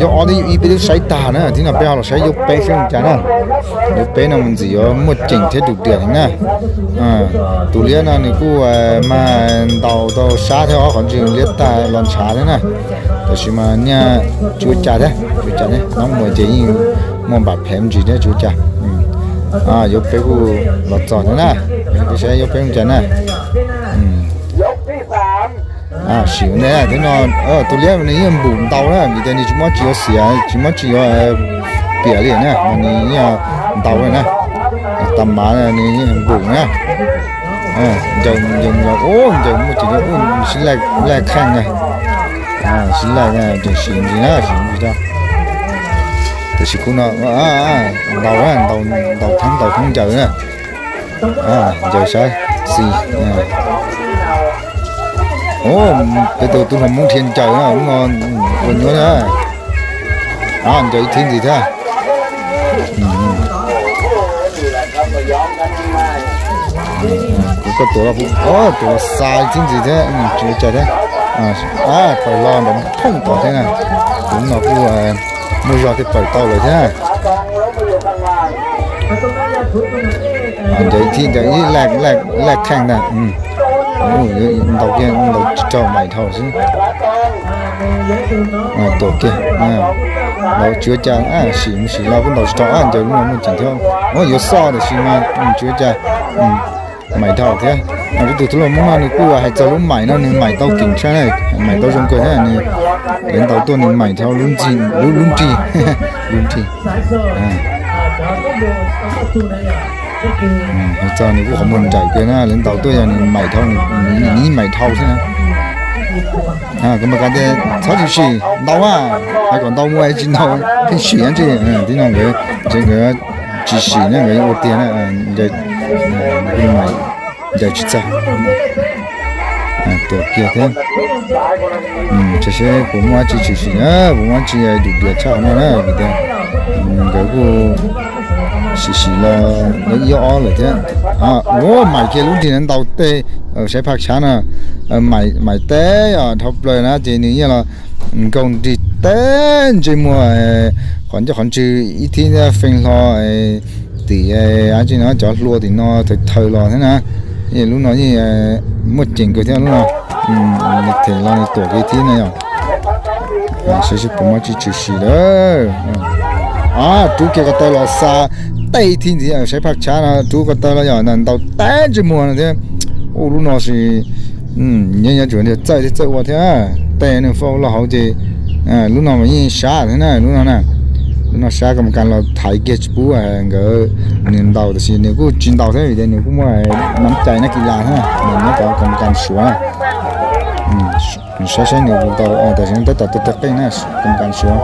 Yog ob thiab yog ib peb twb saib tag na, thiab no peb ho los saib yog peb saib li cas na. Yog peb no mus ntxim yuav muaj ceem thiab dum diam heev na. Tus liab no nws kuj mas ntaus tau sab thiab ob qhov ntswg liab tag los ntshav thiab na. Tab sis mas nyaj tsis ua cas thiab, tsis ua cas thiab, nyob mus ces yeej muaj npam phem ntsis thiab tsis ua cas. Yuav peb kuj los txog thiab na, peb saib yog peb mus cas na. Sim ua ntej thiab no, tus liab nws yeej npum ntau na, vim tias nws tsis muaj tsis yuav xiav, tsis muaj tsis yuav piam li na, mas nws yeej ntau na. Tag mav nws yeej npum na. Ncaws, ncaws, ncaws muaj ceem, sib laij kheej na. Sib laij, tseem sim ntsis na, sim ntsis. Tab sis kuv no ntau, ntau theeb, ntau theeb ncaws na. Ncaws saib xis. Peb tau tub hluas Hmoob dhia ncaws na, lub no ua nyuaj na. Ncaws ib thib ntxiv thiab. Kuv koj tuav los, tuav los xa ib thib ntxiv thiab, tsis ua cas thiab. Paws los ntawm phooj tod thiab na. Kuv no kuj muaj zog thiaj paws tau lawm thiab. Ncaws ib thib, ncaws ib laj kheej ntag. Ntaus kiag ntaus tsis raug, maim dhau xwb. Tuam kiag, ntaus tsis ua cas, sim mus sim los kuj ntaus tsis raug, ncaws lub no muaj ceem thiab. Yuav xoj tab sis mas tsis ua cas, maim dhau thiab. Peb tus tub hluas Hmoob no nws kuj hais txog lub maim no nws maim tau ceem tshaj na, maim tau zoo kawg thiab, nws lawv ntaus tuaj nws maim dhau lub nrig, lub nrig. Hais txog nws kuj qhov muag nrawm kawg na, lawv ntaus tuaj yog nws maim dhau, nws maim dhau xwb na. Kuv mas kav tias txhob tshwm sim ntau a, hais kom ntau mus tsis ntau, pheej sim tsis, tib no nkawd tsis sim na, nkawd ua tiag na, ncaws tsis txog. Tuam kiag thiab. Tsis seb puas muaj dab tsi tshwm sim na, puas muaj dab tsi dum diam tshaj qhov no na, vim tias nkawd kuj sim sim los lawv ib ob lawm thiab. Ua maim kiag lub nrig na, ntaus tej saib phaj tshav no, maim teb os, dhau plaws na ces nws yeej los nkaug nrig teb ntsej muag qhov ncauj qhov ntswg ib thib thiab feej hlo tim dab tsi no cov hlua tim no thaws thaws los thiab na. Lub no yeej muaj ceem kawg thiab lub no. Them los nws tuam kiag ib thib na yom. Seb seb puas muaj dab tsi tshwm sim lawm. Rub kiag ko taw los xa tej ib thib ntxiv, saib phaj tshav no rub ko taw los yom, ntaus teb ntsej muag no thiab. Ua lub no sis nyob nyob tsuas niag txawj thiab txawj ua thiab, tej nws faj loj hauv ces lub no mas yeej sab thiab na, lub no na. Lub no sab, kam kas los thaiv kiag tsis pub nkawd nws ntaus, tab sis nws kuj tsis ntaus thiab vim tias nws kuj muaj nab cai nab kis las thiab, nws nyob cov kam kas suav na. Saib saib nws ntaus tam sim no tab tom tuaj tawg qeej na, kam kas suav.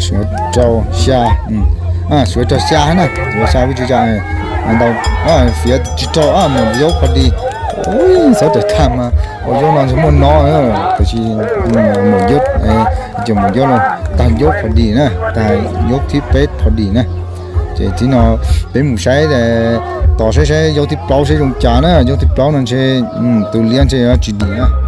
Suav rau xya, suav rau xya na, suav xya vim tsis tsa ntaus, fiav tsis raug, mus yaub pho di. Xov tawm tag mas ua zaub no ntshe muaj no, tab sis mus yaub, ces mus yaub los tag yaub pho di na, tag yaub thib peb pho di na. Ces thib no peb mus saib tos saib saib yaub thib plaub saib zoo cas na, yaub thib plaub no ntshe tus liab ntshe yuav tsis dim na.